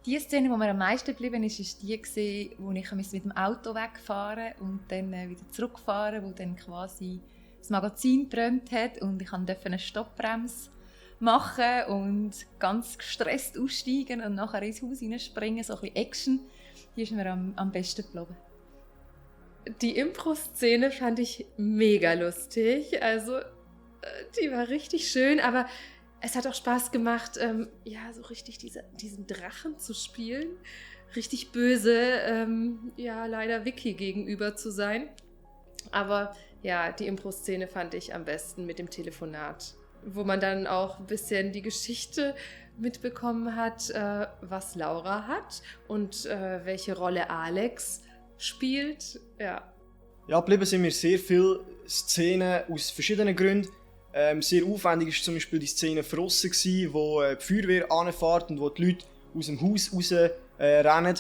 Die Szene, die mir am meisten geblieben ist, ist die, wo ich mit dem Auto wegfahren und dann wieder zurückfahren, wo dann quasi das Magazin gebrannt hat und ich durfte eine Stoppbremse machen und ganz gestresst aussteigen und nachher ins Haus hineinspringen, so ein bisschen Action. Die ist mir am besten geblieben. Die Impro-Szene fand ich mega lustig, also die war richtig schön, aber es hat auch Spaß gemacht, so richtig diesen Drachen zu spielen, richtig böse, leider Vicky gegenüber zu sein. Aber ja, die Impro-Szene fand ich am besten mit dem Telefonat, wo man dann auch ein bisschen die Geschichte mitbekommen hat, was Laura hat und welche Rolle Alex spielt. Ja, geblieben sind mir sehr viele Szenen aus verschiedenen Gründen. Sehr aufwendig war zum Beispiel die Szene draussen, wo die Feuerwehr anfährt und wo die Leute aus dem Haus raus rennen.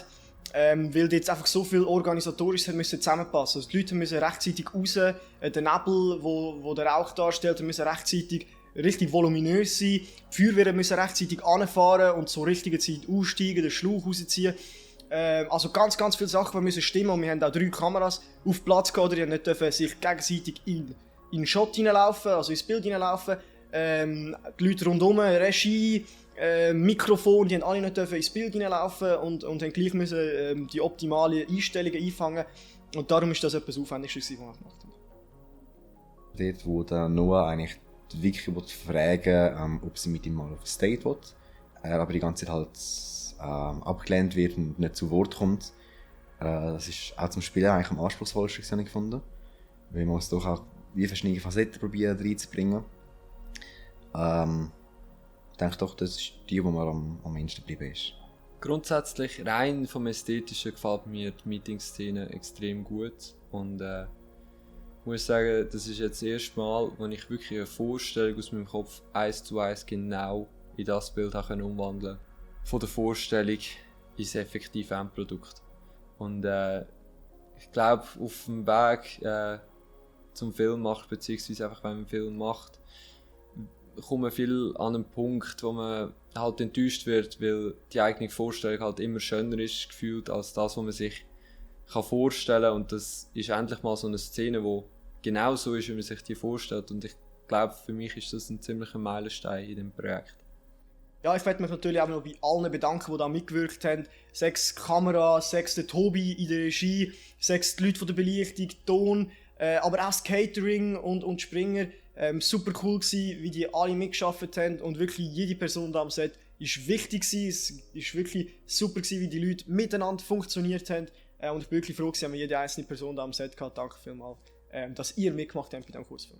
Weil jetzt einfach so viel organisatorisch zusammenpassen musste. Also die Leute müssen rechtzeitig raus, der Nebel, wo der Rauch darstellt, müssen rechtzeitig richtig voluminös sein. Die Feuerwehr müssen rechtzeitig anfahren und zur richtigen Zeit aussteigen, den Schlauch rausziehen. Also ganz, ganz viele Sachen müssen stimmen und wir haben auch 3 Kameras auf Platz gehabt, die nicht dürfen sich gegenseitig in den Shot hineinlaufen, also ins Bild hineinlaufen. Die Leute rundherum, Regie, Mikrofon, die haben alle nicht ins Bild hineinlaufen und haben gleich müssen die optimalen Einstellungen einfangen. Und darum ist das etwas Aufwendiges, was wir gemacht haben. Dort, wo der Noah eigentlich wirklich fragen, ob sie mit ihm mal auf ein Date will, aber die ganze Zeit halt abgelehnt wird und nicht zu Wort kommt. Das ist auch zum Spielen eigentlich am anspruchsvollsten, habe ich gefunden. Weil man muss doch auch wie verschiedene Facetten probieren reinzubringen. Ich denke doch, das ist die mir am menschsten geblieben ist. Grundsätzlich rein vom Ästhetischen gefällt mir die Meeting-Szene extrem gut. Und ich muss sagen, das ist jetzt das erste Mal, wo ich wirklich eine Vorstellung aus meinem Kopf 1:1 genau in das Bild umwandeln konnte. Von der Vorstellung ins effektive Endprodukt. Und ich glaube, auf dem Weg zum Film macht, beziehungsweise einfach, wenn man einen Film macht, kommt man viel an einen Punkt, wo man halt enttäuscht wird, weil die eigene Vorstellung halt immer schöner ist gefühlt als das, was man sich vorstellen kann. Und das ist endlich mal so eine Szene, die genau so ist, wie man sich die vorstellt. Und ich glaube, für mich ist das ein ziemlicher Meilenstein in dem Projekt. Ja, ich möchte mich natürlich auch noch bei allen bedanken, die da mitgewirkt haben. Sechs Kamera, sechs der Tobi in der Regie, sechs die Leute von der Belichtung, Ton, aber auch das Catering und Springer. Super cool gewesen, wie die alle mitgearbeitet haben und wirklich jede Person da am Set ist wichtig gewesen. Es ist wirklich super gewesen, wie die Leute miteinander funktioniert haben. Und ich bin wirklich froh gewesen, dass wir jede einzelne Person da am Set gehabt. Danke vielmals, dass ihr mitgemacht habt bei diesem Kurzfilm.